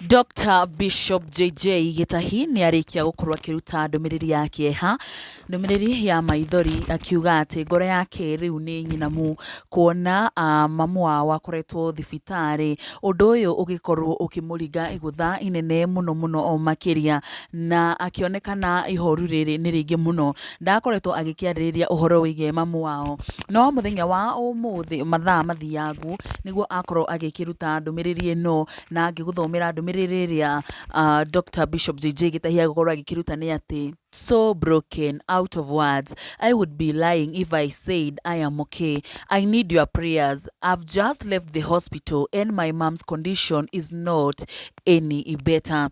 Dr. Bishop JJ Gĩtahi nĩ arĩkia gũkorwo akĩruta ndũmĩrĩri ya kĩeha, ndũmĩrĩri ya maithori akiuga atĩ ngoro yake rĩu nĩ nyinamu kuona mamu wao akoretwo thibitarĩ, ũndũ ũyũ ũgĩkorwo ũkĩmũringa igũtha inene mũno mũno o makĩria, na akĩonekana ihoru rĩrĩ nĩ rĩingĩ mũno, ndakoretwo agĩkĩarĩrĩria ũhoro wĩgiĩ mamu wao, no mũthenya wa ũmũthĩ mathaa mathiangu nĩguo akorwo agĩkĩruta ndũmĩrĩri ĩno na ngĩgũthomera ndũmĩrĩri ĩrĩa Dr. Bishop JJ Gĩtahi agũkorwo agĩkĩruta nĩ atĩ so broken out of words. I would be lying if I said I am okay. I need your prayers. I've just left the hospital and my mom's condition is not any better.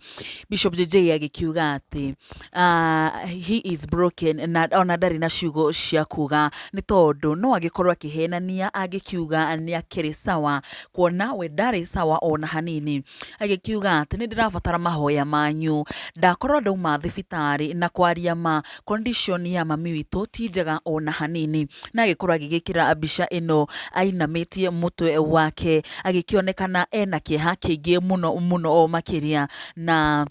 Bishop JJ agĩkiuga atĩ he is broken na ona ndarĩ na ciugo cia kuga nĩ tondũ no agĩkorwo akĩhenania angĩkiuga nĩ akĩrĩ sawa kuona we ndarĩ sawa ona hanini. Agĩkiuga atĩ nĩ ndĩrabatara mahoya manyu, ndakorwo ndauma thibitarĩ na kwaria ma condition ya mami witũ ti njega ona hanini. Na agĩkorwo agĩgĩkĩra mbica ĩno ainamĩtie mũtwe wake agĩkĩonekana ena kĩeha kĩingĩ mũno mũno o makĩria na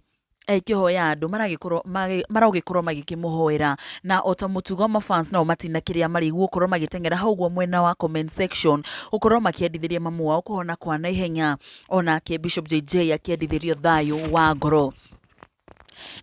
agĩkĩhoya andũ maragĩkorwo marogĩkorwo magĩkĩmũhoera. Na ota mũtugo mafans nao matina kĩrĩa marĩ gũkorwo magĩteng'era hau ũguo mwena wa comment section gũkorwo makĩendithĩria mamu wao kũhona kwa naihenya, onake Bishop JJ akĩendithĩrio thayũ wa ngoro.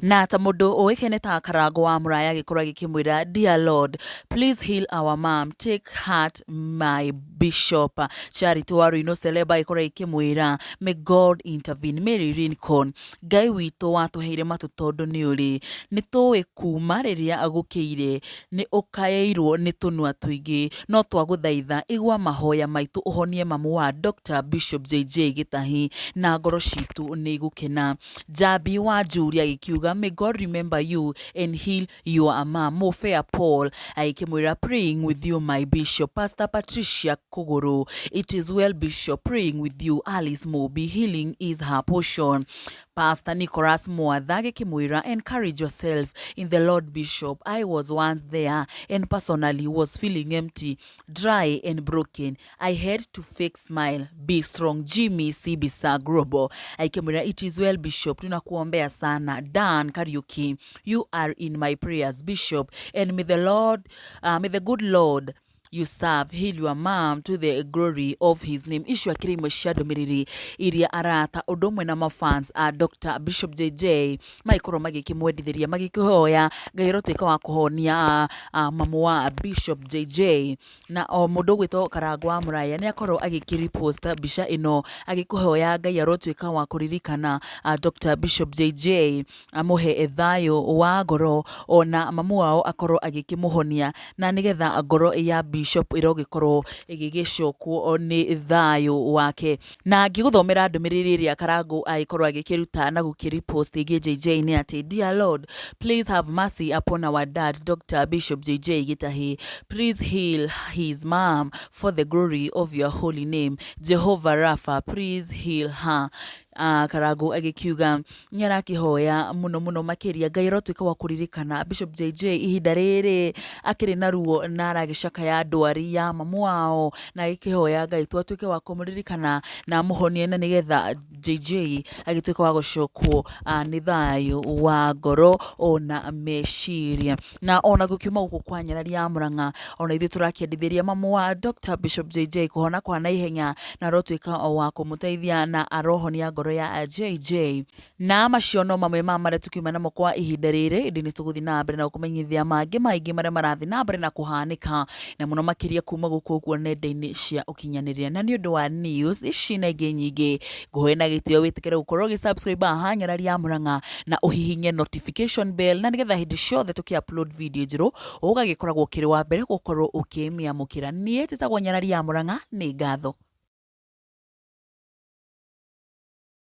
Na ta mũndũ ũĩkaine ta Karango wa Mũraya agĩkorwo agĩkĩmwĩra, "Dear Lord, please heal our mom, take heart my bishop." Charity wa Ruino Celeb agĩkorwo agĩkĩmwĩra, "May God intervene." Mary Lincoln, "Ngai witũ watũheire matũ tondũ nĩ ũrĩ nĩ tũĩ kuma rĩrĩa gũkĩire nĩ ũkaĩirwo nĩ tũnua tũingĩ, no twagũthaitha igua mahoya maitũ ũhonie mamu wa Dr. Bishop JJ Gĩtahi na ngoro citũ nĩ igũkena." Jambi wa Njuri agĩkiuga, "May God remember you and heal your mom." Mofea Paul agĩkĩmwĩra, "Praying with you, my bishop." Pastor Patricia Kũgũrũ, "It is well, bishop, praying with you." Alice Mobi, "Healing is her portion." Pastor Nicholas Mwatha agĩkĩmwĩra, "Encourage yourself in the Lord, Bishop. I was once there and personally was feeling empty, dry and broken. I had to fake smile. Be strong." Jimmy Sibisa Grobo akĩmwĩra, "It is well, Bishop, tunakuombea sana." Dan Kariuki, "You are in my prayers, Bishop, and may the good Lord you serve heal your mom to the glory of his name." Icio akĩrĩ imwe cia ndũmĩrĩri iria arata ũndũ ũmwe na mafans a Dr. Bishop JJ magĩkorwo magĩkĩmwendithĩria magĩkĩhoya Ngai arotuĩka wa kũhonia mamu wa Bishop JJ. Na o mũndũ ũgwĩtwo Karango wa Mũraya nĩ akorwo agĩkĩrepost mbica ĩno agĩkũhoya Ngai arotuĩka wa kũririkana Dr. Bishop JJ, amũhe thayũ wa ngoro ona mamu wao akorwo agĩkĩmũhonia na nĩgetha ngoro ya Bishop ĩrogĩkorwo ĩgĩgĩcokwo nĩ thayũ wake. Na ngĩgũthomera ndũmĩrĩri ĩrĩa Karango agĩkorwo agĩkĩruta na gũkĩrepost ĩgiĩ JJ nĩ atĩ, "Dear Lord, please have mercy upon our dad, Dr. Bishop JJ Gitahi. Please heal his mom for the glory of your holy name. Jehovah Rapha, please heal her." Karango agĩkiuga nĩ arakĩhoya mũno mũno makĩria Ngai arotuĩka wa kũririkana Bishop JJ ihinda rĩrĩ akĩrĩ na ruo na aragĩcakaya ndwari ya mamu wao, na agĩkĩhoya Ngai tu atuĩke wa kũmũririkana na amũhonie na nĩgetha JJ agĩtuĩka wa gũcokwo nĩ thayũ wa ngoro ona meciria. Na ona gũkiuma gũkũ kwa Nyarari ya Mũrang'a, ona ithuĩ tũrakĩendithĩria mamu wa Dr. Bishop JJ kũhona kwa naihenya na arotuĩka wa kũmũteithia na arohonia ngoro ya JJ. Na macio no mamwe ma marĩa tũkiuma namo kwa ihinda rĩrĩ, ĩndĩ nĩ tũgũthiĩ na mbere na gũkũmenyithia mangĩ maingĩ marĩa marathiĩ na mbere na kũhanĩka na mũno makĩria kuma gũkũ ũguo nenda-inĩ cia ũkinyanĩria. Na nĩ ũndũ wa news ici na ingĩ nyingĩ, ngũhoe na gĩtĩo wĩtĩkĩre gũkorwo ũgĩ-subscribe haha Nyarari ya Mũrang'a na ũhihinye notification bell na nĩgetha hĩndĩ ciothe tũkĩ upload video njerũ ũgagĩkoragwo ũkĩrĩ wa mbere gũkorwo ũkĩmĩamũkĩra. Niĩ njĩtagwo Nyarari ya Mũrang'a, nĩ ngatho.